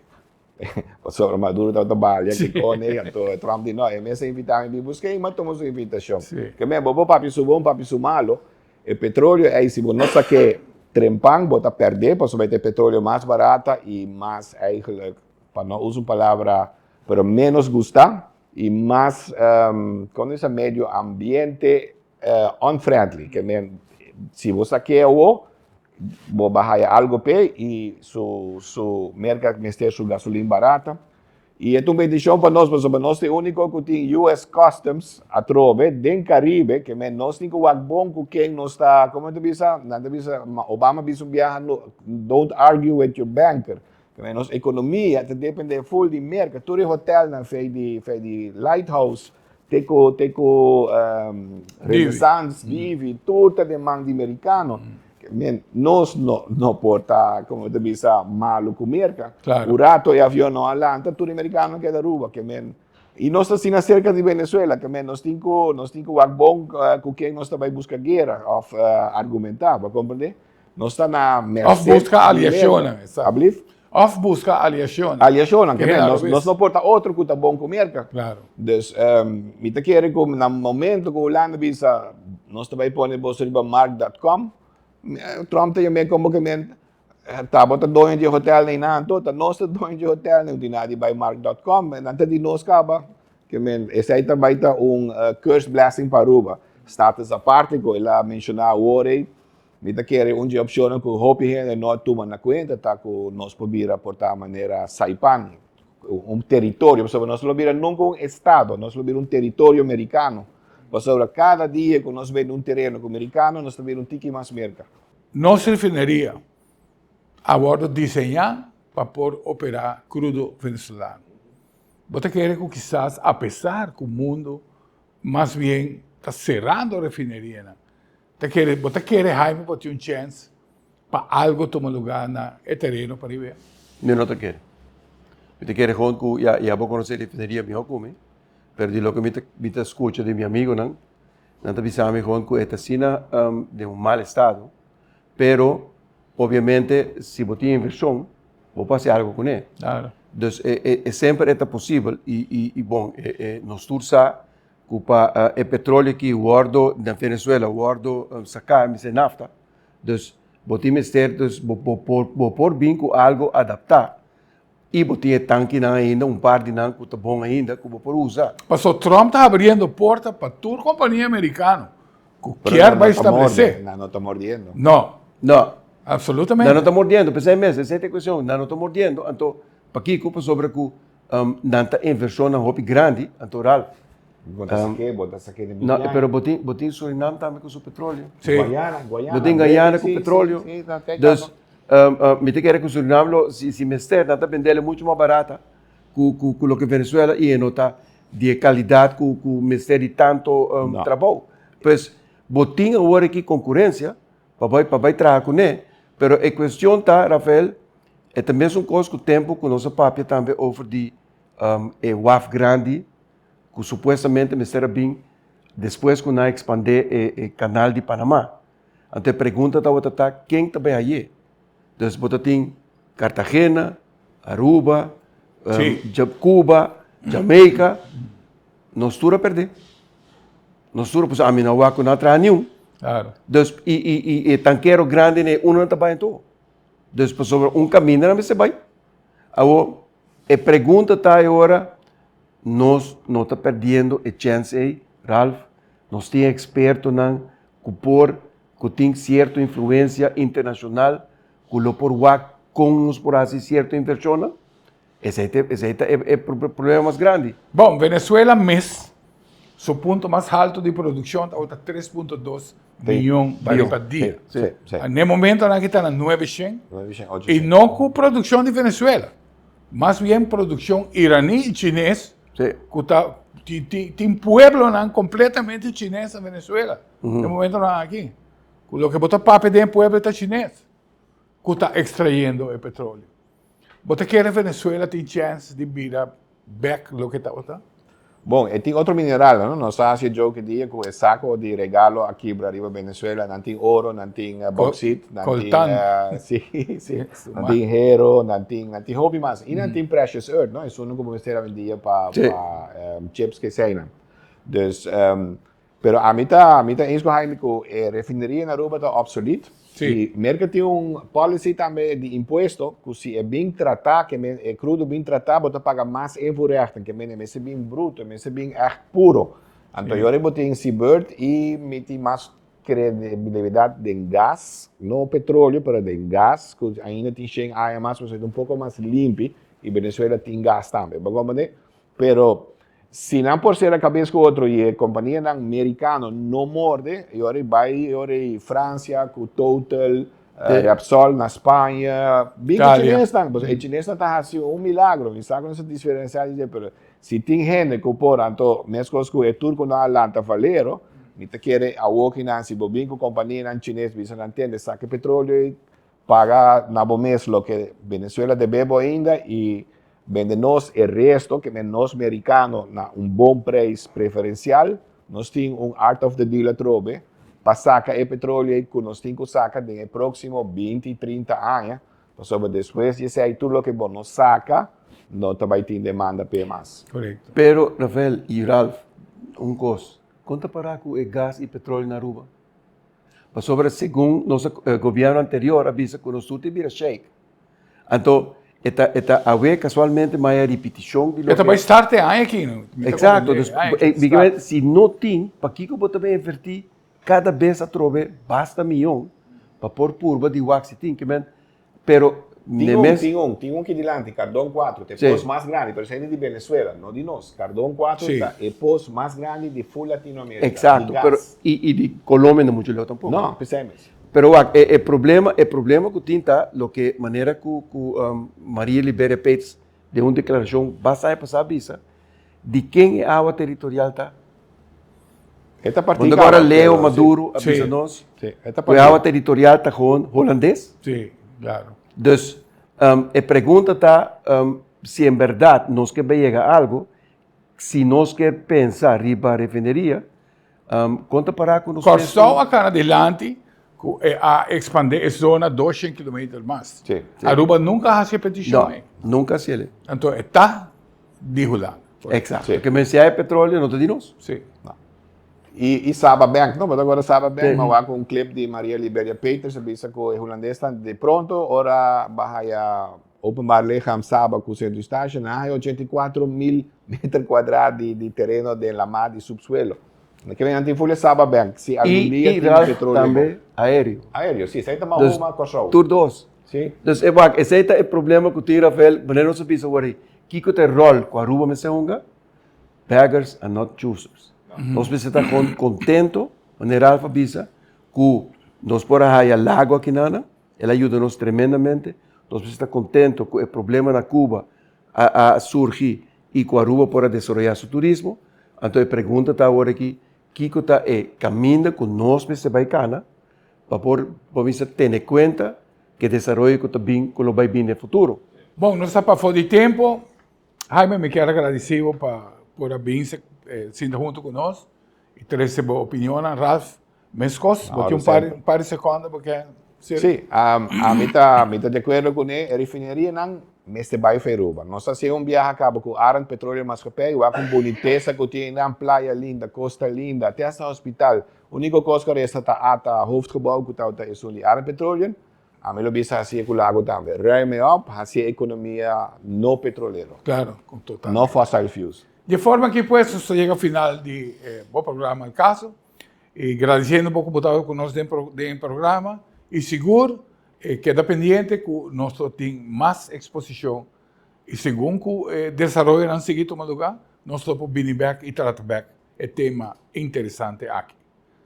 Pasobra Maduro tabata balia ki kone, anto Trump di no, e mes a invitá mi bin busk'é i mi a tuma su invitashon. Ke men, bo por papia su bon, papia su malo, e petroleo ei si bo no sak'é trempan bo ta pèrdè pasobra e ta e petroleo mas barata i mas eigenlijk, pa no usa un palabra, pero ménos gustá. I mas kon ta bisa medio ambiente unfriendly ke men si bo sa ke awo bo ba haya algo p'e i su su merka mester su gasolin barata i e ta un bendishon pa nos pasobra nos ta e uniko ku tin US Customs atrobe den Karibe ke men nos tin ku wak bon ku ken nos ta komo ta bisa nan ta bisa Obama a bisa un biaha don't argue with your banker. Tambe nos ekonomia ta depende ful di Merka. Tur e hotelnan fei di fei di Lighthouse te ku te ku Renaissance, Divi, tur ta den man di merikano. Men nos no no por ta komo ta bisa malu ku Merka. Un rato e avion no a lanta tur e merikano keda Aruba. Ke men i nos ta asina serka di Venezuela ke men nos tin ku nos tin ku wak bon ku ken nos ta bai buska guera òf argumentá. Bo a komprendé? Nos ta na merced. Of busca aliacionnan, exacto. Ablief? Of busca aliacionnan. Aliacionnan, ke men, nos, nos no por ta otro ku ta bon ku Merka. Claro. Dus, mi ta kere ku na momento ku Hulanda bisa, nos ta bai pone boso riba mark.com, Trump ta yam'é komo ke men, ta bo ta doño di e hotel einan, anto ta nos ta doño di e hotel, no tin nada di bai mark.com, nan ta di nos kaba. Ke men, esei ta bai ta un curse blessing pa Aruba. Status aparte ku el a menshoná awor ei. Mi ta kere un dje opshonnan ku hopi hende no a tuma na kuenta ta ku nos por bira por ta manera Saipan, un teritorio, pasobra nos lo bira nunka un estado, nos lo bira un teritorio merikano, pasobra kada dia ku nos bende un tereno ku merikano nos ta bira un tiki mas merka. Nos refineria a wòrdu diseñá pa por operá krudo venezolano. Bo ta kere ku kisas apesar ku mundu mas bien ta serando refinerianan, Ta kere, bo ta kere Jaime por tin un chèns pa algo tuma lugá na e tereno pariba? Mi no ta kere. Mi ta kere gewoon ku ya, ya bo konosé refineria mihó ku mi, pero di loke mi ta mi ta skucha di mi amigonan, nan ta bisa mi gewoon ku e ta asina den un mal estado, pero obviamente si bo tin invershon, bo por hasi algo kuné. Claro. Dus e e e semper e ta posibel i i i bon e e nos tur sa Ku pa e petroleo ki wordo na Venezuela wordo saká mester nafta. Dus bo tin mester dus bo bo por bo por bin ku algo adaptá i bo tin e tankinan ainda un par di nan ku ta bon ainda ku bo por usa. Paso Trump ta abriendo porta pa tur kompania merikano ku kier bai establesé. Nan no ta mordiendo. No. No. Absolutamente. Nan no ta mordiendo, p'esei mes, esei ta e kuestion, nan no ta mordiendo, anto pakiko? Pasobra ku Nan ta inversionnan hopi grandi, anto Ralph. Bo ta saké, bo ta saké di No, pero bo tin, bo tin Surinam tambe ku su petroleo. Sí. Guayana, Guayana. Bo tin Guyana ku petroleo. Sí, sí, sí. Dus, mi ta kere ku Surinam lo, si, si mester, nan ta bendele mucho mas barata ku, ku, ku loke Venezuela i e no ta di e kalidat ku, ku mester di tanto No. trabou. Pues. Bo tin awor aki konkurensia pa bai pa bai traha kuné, pero e kuestion ta, Rafael, e ta mesun kos ku tempu ku nos a papia tambe over di e waf grandi ku supuestamente mester a bin despues ku nan a ekspandé e kanal di Panama. Anto e pregunta tabata ta ken ta bai haye? Dus bo ta tin Cartagena, Aruba, Cuba, Jamaica, nos tur a perdé. Nos tur, pues ami no wak ku nan a traha niun. Dus i i i e tankero grandi ne uno nan ta bai anto. Dus pasobra un kaminda nan mester bai. Awor e pregunta ta e ora nos no ta perdiendo e chèns ei, Ralph? Nos tin ekspertonan ku por ku tin sierto influensia internashonal ku lo por wak kon nos por hasi sierto invershonnan? Esei ta esei ta e problema mas grandi. Bon, Venezuela mes su punto mas halto di produkshon tabata 3.2 miyon baril pa dia. Na e momentonan aki ta na 900 i no ku produkshon di Venezuela, mas bien produkshon iraní i chines ku ta tin pueblonan kompletamente chines na Venezuela na e momentonan aki. Ku loke bo ta papia den e pueblo ta chines ku ta ekstrayendo e petroleo. Bo ta kere Venezuela tin chèns di bira bèk loke tabata? Bon, e tin otro mineralnan, no? Nos ta hasi e joke e dia ku e sako di regalo a kibra riba Venezuela. Nan tin oro, nan tin bauxit, nan tin, Coltan. si, si. Nan tin hero, nan tin, nan tin hopi mas. I nan tin precious earth, no? Esun ku bo mester awendia pa, pa chips ku eseinan. Dus, Pero ami ta mi ta eens ku Jaime ku e refineria na Aruba ta obsolet. Sí. I Merka tin un policy tambe di impuesto ku si e bin tratá ke men e krudo bin tratá bo ta paga mas invoerrechten ke men e mester bin bruto e mester bin ègt puro. Anto yora bo tin Seabird i mi tin mas kredibilidat den gas, no petroleo pero den gas ku ainda tin shen aña mas pasobra e ta un poko mas limpi i Venezuela tin gas tambe. Bo komprende? Pero si nan por sera kabes ku otro i e kompanianan merikano no morde, e ora ei bai e ora ei Fransia ku Total, Repsol na Spaña, bin ku chinesnan, pasobra e chinesnan ta hasi un milagro, mi sa ku nos ta diferensiá di dje, pero si tin hende ku por, anto meskos ku e turkonan a lanta Valero, mi ta kere awokinan si bo bin ku kompanianan chines bisa nan tende saka e petroleo ei Paga na bo mes loke Venezuela debe bo ainda y bende nos e resto ke men nos mericano na un bon prijs preferencial. Nos tin un art of the deal atrobe pa saca e petroleo ey cu nos tin cu saca den e proximo binti, trinta aña, pasobra despues di esey tur loke bo no saca no ta bay tin demanda p'e mas. Correcto. Pero Rafael y Ralph, un cos, con ta para cu e gas y petroleo na Aruba? Pasobra segun nos gobierno anterior a bisa ku nos tur tin bira sheik. Anto e ta e ta awe kasualmente maya ripitishon di loke. E ta bai start e aña aki no. Eksakto, dus si no tin pakiko bo ta bai invertí kada bes atrobe basta miyon pa por purba di wak si tin. Kimen Pero Tin un, tin un, tin un ki dilanti, Cardón 4, ta e pos mas grandi, pero esei ta di Venezuela, no di nos. Cardón 4 ta e pos mas grandi di full Latinoamerica, di gas. Exacto, pero y y di Colombia no mucho leu tampoco. No, p'esei mes. Pero wak, e e problema, e problema ku tin ta loke manera ku ku Maria Liberia Peters den un deklarashon basta aña pasá a bisa, di ken e awa teritorial ta? E ta partí Cuando caba, ahora Leo pero sí. Maduro a Sí. bisa nos Sí, e ta cu e partí. awa territorial ta gewoon Holandes. Sí, claro. Dus e pregunta ta si en berdad nos ke bay yega algo, si nos ke pensa riba refineria, con ta para cu nos mes Kòrsou a kana dilanti ku e a ekspandé e zona 200 kilometer mas. Sí. Aruba nunka a hasi e petishon No, ei. nunca hasi el. Anto e ta di Hulanda. Exacto. Sí. Porque men si hay petróleo no ta di nos. Sí. No. I, i Saba Bank, no? Bo ta acorda Saba Bank? Sí. Ma wak un clip di Maria Liberia Peters a bisa ku e hulandesnan de pronto ora ba haya openbaar lichaam Saba ku Sint Eustatius, nan a haya 84 mil meter cuadra di, di tereno den lamar di subsuelo. Na kende nan tin full e Saba Bank, si algun I, dia i tin Ralph petróleo. tambe aéreo. Aéreo, si, esei ta Dus, Mahoma, Kòrsou. tur dos. Si. Dus e wak, esei ta e problema ku tin Rafael, manera nos a bisa awor ei. Kiko ta e ròl ku Aruba mester hunga? Beggars are not choosers. Nos mester ta kon kontento, manera Ralph a bisa, ku nos por a haya lago akinana, el a yuda nos tremendamente. Nos mester ta kontento ku e problema na Cuba a a surgi i ku Aruba por a desaroyá su turismo. Anto e pregunta ta awor aki, Kiko ta e kaminda ku nos mester bai kana pa por por bisa tene kuenta ku e desaroyo ku ta bin ku lo bai bin den futuro? Bon, nos ta pafó di tempu. Jaime, mi kier a gradisí bo pa por a bin sinta huntu ku nos i trese bo opinionnan. Ralph, meskos, bo tin un par un par di sekonda bo ke sirbi? Sí, ami ta mi ta di akuerdo kuné. E refinerianan mester bai for Aruba. Nos a hasi un biaha kaba ku Arend Petroleum Maatschappij, wak un bunitesa ku tin einan, playa linda, kosta linda, te hasta hospital. Uniko kos ku a resta ta ata hoofdgebouw ku tabata esun di Arend Petroleum. Ami lo bisa hasi e ku lago tambe. Ruim e op, hasi e ekonomia no petrolero. Claro, con total. No fossil fuels. Di e forma aki pues nos ta yega final di e bo programa El Caso y gradiciendo bo cu bo tabata cu nos den den e programa y sigur keda pendiente cu nos lo tin mas exposicion y segun cu e desaroyonan sigui tuma lugar nos lo por bini bek y trata bek e tema interesante aki.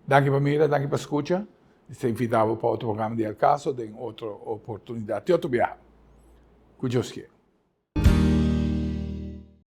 Danki pa mira, danki pa skucha. Mi ta invita bo pa otro programa di El Caso den otro oportunidad. Te otro biaha. Ku Dios kier.